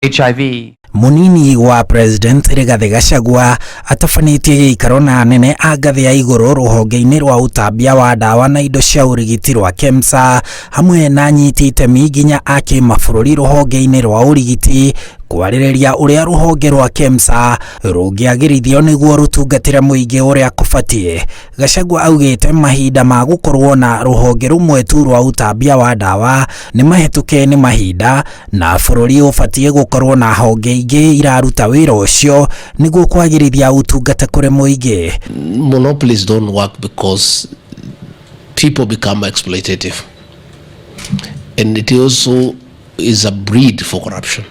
HIV. Munini wa President Rigathi Gachagua atabanĩtie gĩikaro na anene a ngathĩ ya igũrũ rũhonge-inĩ rwa ũtambia wa ndawa na indo cia ũrigiti rwa KEMSA, hamwe na anyiti itemi nginya a kĩmabũrũri rũhonge-inĩ rwa ũrigiti, kwarĩrĩria ũrĩa rũhonge rwa KEMSA rũngĩagĩrithio nĩguo rũtungatĩre mũingĩ ũrĩa kũbatiĩ. Gachagua augĩte mahinda ma gũkorwo na rũhonge rũmwe tu rwa ũtambia wa ndawa nĩ mahĩtũke nĩ mahinda, na bũrũri ũbatiĩ gũkorwo na honge ingĩ iraruta wĩra ũcio nĩguo kwagĩrithia ũtungata kũrĩ mũingĩ. Monopolies don't work because people become exploitative. And it also is a breed for corruption.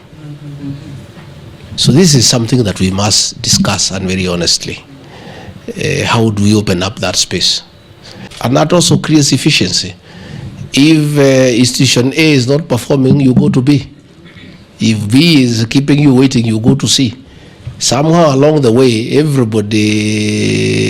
So this is something that we must discuss, and very honestly. How do we open up that space? And that also creates efficiency. If institution A is not performing, you go to B. If B is keeping you waiting, you go to C. Somehow along the way,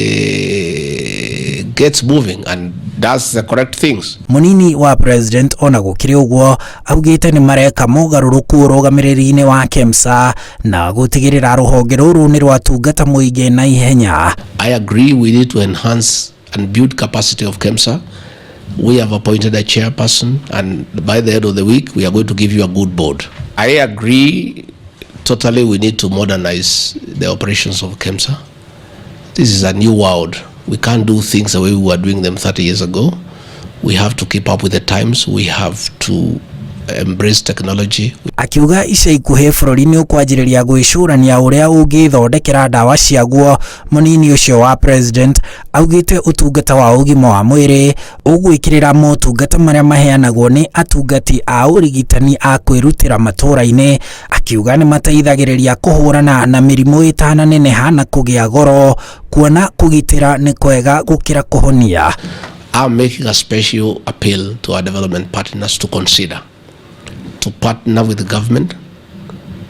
everybody gets moving and does the correct things. Munini wa President ona gũkĩrĩ ũguo augĩte nĩ mareka mogarũrũku ũrũgamĩrĩri-inĩ wa KEMSA na gũtigĩrĩra rũhonge rũrũ nĩ rwatungata mũingĩ na ihenya. I agree we need to enhance and build capacity of KEMSA. We have appointed a chairperson, and by the end of the week, we are going to give you a good board. I agree totally we need to modernize the operations of KEMSA. This is a new world. We can't do things the way we were doing them 30 years ago. We have to keep up with the times. We have to embrace technology. Akiuga ica ikuhĩ bũrũri nĩ ũkwanjĩrĩria gwĩcũrania ũrĩa ũngĩthondekera ndawa ciaguo. Mũnini ũcio wa President augĩte ũtungata wa ũgima wa mwĩrĩ ũgwĩkĩrĩra motungata marĩa maheanagwo nĩ atungati a ũrigitani a kwĩrutĩra matũra-inĩ, akiuga nĩ mateithagĩrĩria kũhũrana na mĩrimũ ĩtananeneha na kũgĩa goro, kuona kũgitĩra nĩ kwega gũkĩra kũhonia. I'm making a special appeal to our development partners to consider to partner with the government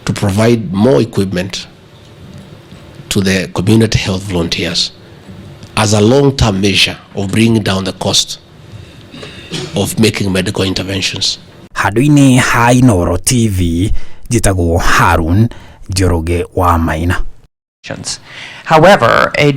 to provide more equipment to the community health volunteers as a long-term measure of bringing down the cost of making medical interventions. Handũ-inĩ ha Inooro TV, njĩtagwo Harun Njoroge wa Maina. However, a